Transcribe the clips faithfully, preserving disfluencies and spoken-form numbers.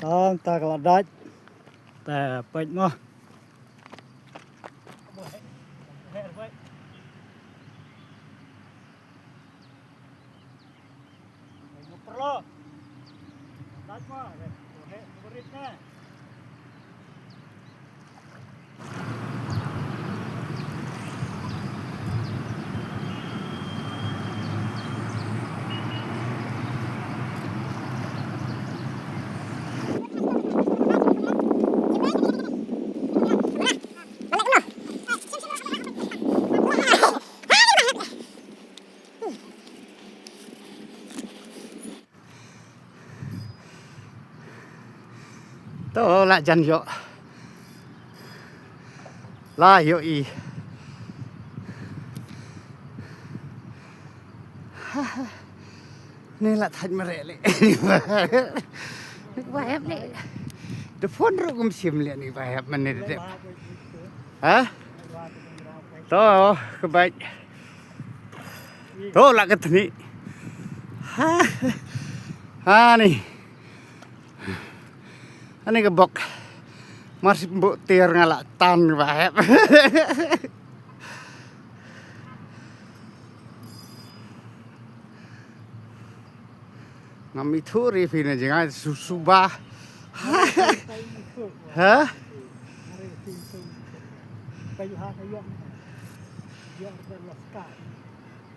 Tang ta ka la dait. Ta peit mo. To la jan ïoh. La ïohi. Ni la thait mareh leh. Ni ba hep leh. Te phone ruh kum sim leh ni ba hep mane de. Ha? To ka bait. To la ka thni. Ha. Ha ni. Ani ka bok. Mar shu bok tiar nga la tan ba hep. Ngam ithuh ri phi na jngai su suba. Ha?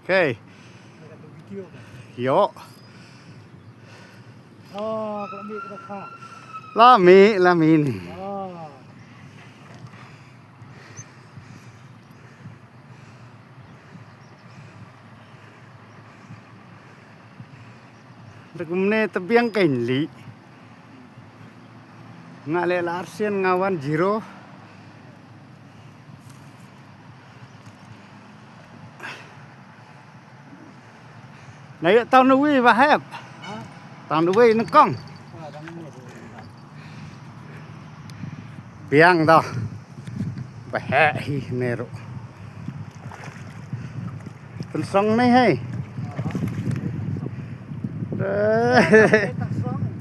Okay. Ïoh. La mih, la mih ni. Da kumne te biang kein lih. Nga leh la arsien nga wan zero. Na ïoh tang na wi ba hep. Tang na wi nyngkong. Biang dah. Ba heh hi ne ruh. Pynsong ne hei.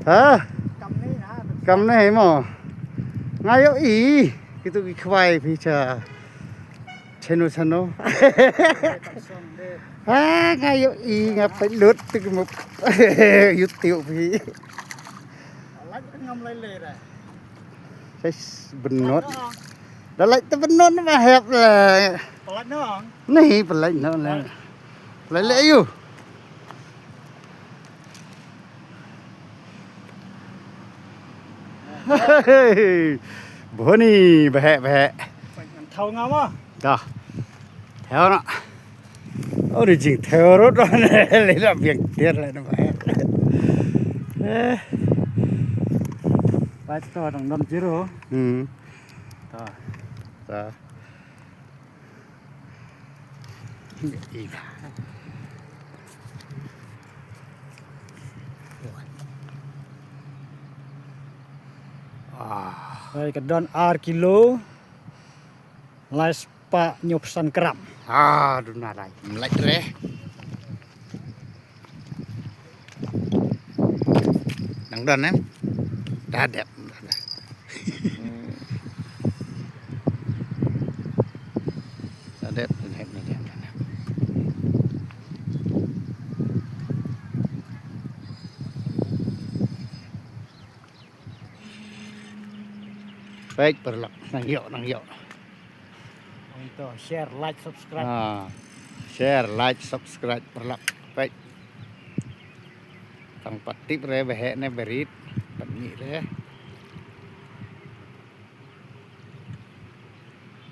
Ha? Kam ne hei mo. Nga ïohi. Kitu ki khwai phi cha. Cheno cheno. Ha, nga ïohi nga peit lut tu ki mo. YouTube phi. Lait ngam lai le da. Sais benot. Da lait te benot ma hep la. Palat nong. Ni palat nong la. Palat le ayu. Boni bahek bahek. Palat ngan thau ngam ah. Dah. Theo na. Ori jing theo rot ne le la biang tiar le na bahek. Eh. Palat to dang dom zero. Hmm. To. To. Ah. Ai ka don ar kilo. Lai spah hynñiew phew san gram. Ah, duna lai. Mlai re. Nang don em. Da dep. Da dep, da dep, da dep, da dep. Peit paralok, nang ïoh, nang ïoh. Ong to share, like, subscribe. Ah, share, like, subscribe paralok. Peit. Tang pat tip re bahek ne barit. Pat ngi re.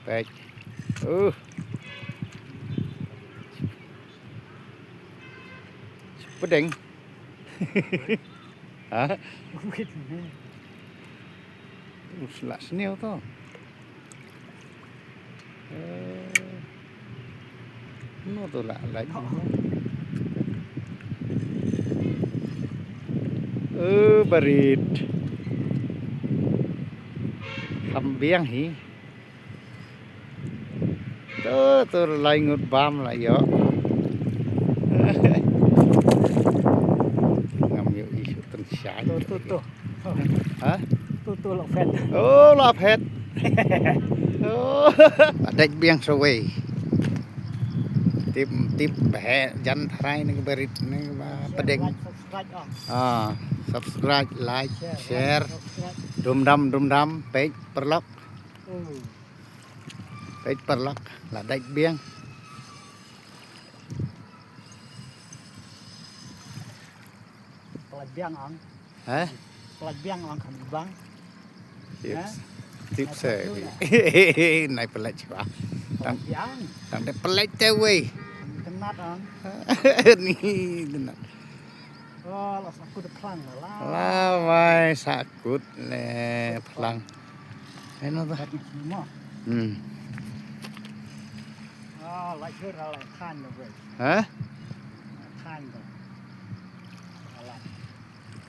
Peit. Uh. Pedeng. Ha? Wait a minute. Us la sniew to. Eh. No to la la. Eh, barit. Kham biang hi. To, to lai ngut bam la ïoh. Ngam ïohi shu tynshai. To, to, to. Ha? Tu tu lok fet. Oh, la phet. Oh. Dek biang sawei. Tip tip bah jan thrai ne barit ne ba pedeng. Like, subscribe ah. Ah, subscribe, like, share. Share. Like, subscribe. Dum dam dum dam page perlok. Hmm. Page perlok la dek biang. Pelabiang ang. Hah? Pelabiang ang kami bang. Tips. Hah? Tips eh. Nai pelet chwa. Tang pelabiang. Tang de pelet te wei. Kami tenat ang. Ni tenat. Oh, la sakut de plang la. La wai sakut le plang. Eno ta. Hmm. Ah, la chur la khan de wei. Hah? Khan de.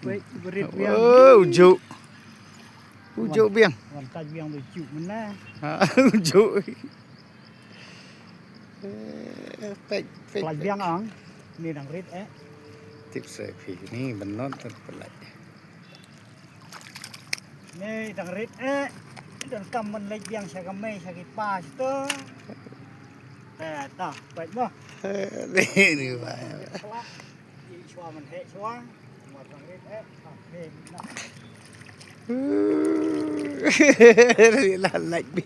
Wei, berit biang. Oh, ujuk. Ujuk biang. Wan kaj biang tu ujuk mana? Ha, ujuk. Eh, pek, pek. Pelaj biang ang. Ni dang rit eh. Tip se phi ni benot tu pelaj. Ni dang rit eh. Dang kam men lej biang sha kamai sha kipa situ. Eh, ta, pek mo. Ni ni ba. Ri la laj bi.